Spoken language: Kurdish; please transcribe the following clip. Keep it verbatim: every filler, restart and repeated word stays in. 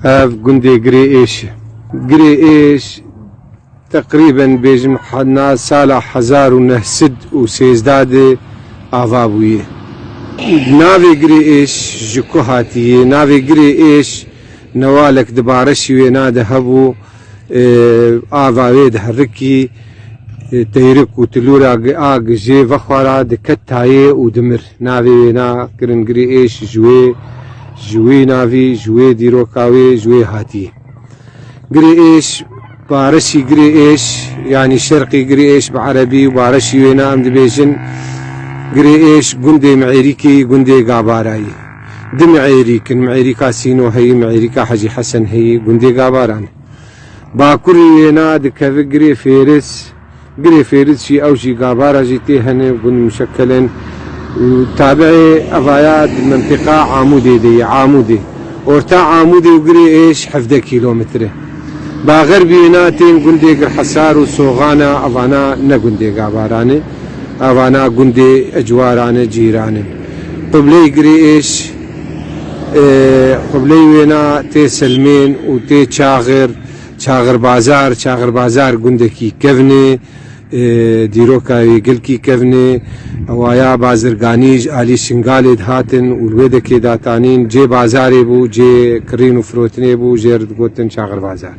Ev gundê Girê Êş e. Girê Êş teqrîben bêjim hena sala hezar û neh sed û sêzdeh de ava bûye. Navê Girê Êş ji ku hatiye? Navê Girê Êş newalek di bareşî wêna de hebû, e, ava wê diherikî, e, teyrik û tilûra gi-, a gijê vexwara diket tayê û dimir. Navê wêna kirin Girê Êş ji wê, ji wî navî, ji wê dîroka wê, ji wê hatî. Girê Êş, bareşî Girê Êş, yanî şerqî Girê Êş bi erebî û bareşî wêna em dibêjin Girê Êş gundê Miêrîkê, gundê Gabarayî. Di Miêrîk in, Miêrîka Sîno heyî, Miêrîka Hecî Hesen heyî, gundê Gabaran. Bakurî wêna dikeve Girê Fêris. Girê Fêris jî, ew jî Gabara jî tê hene, gund muşekkel in. Û tabiê evaya di mentiqa Amûdê de ye, Amûdê. Orta Amûdê û Girê Êş hevdeh kîlometre. Baxerbî wêna tên gundê Girhesar û Soxana, evana ne gundê Gabaran e. Evana gundê Ecwaran e, cîran in. Qibleyê Girê Êş, e, qibleyê wêna tê Selmên û tê Çaxir. Çaxir Bazar, Çaxir Bazar gundekî kevn e, e, dîroka wê gelkî kevn e. Ewaya bazirganî ji alî Şingalê dihatin û li wê dekê datanîn. Cê bazarê bû, cê kirîn û firotinê bû, jê re digotin Çaxir Bazar.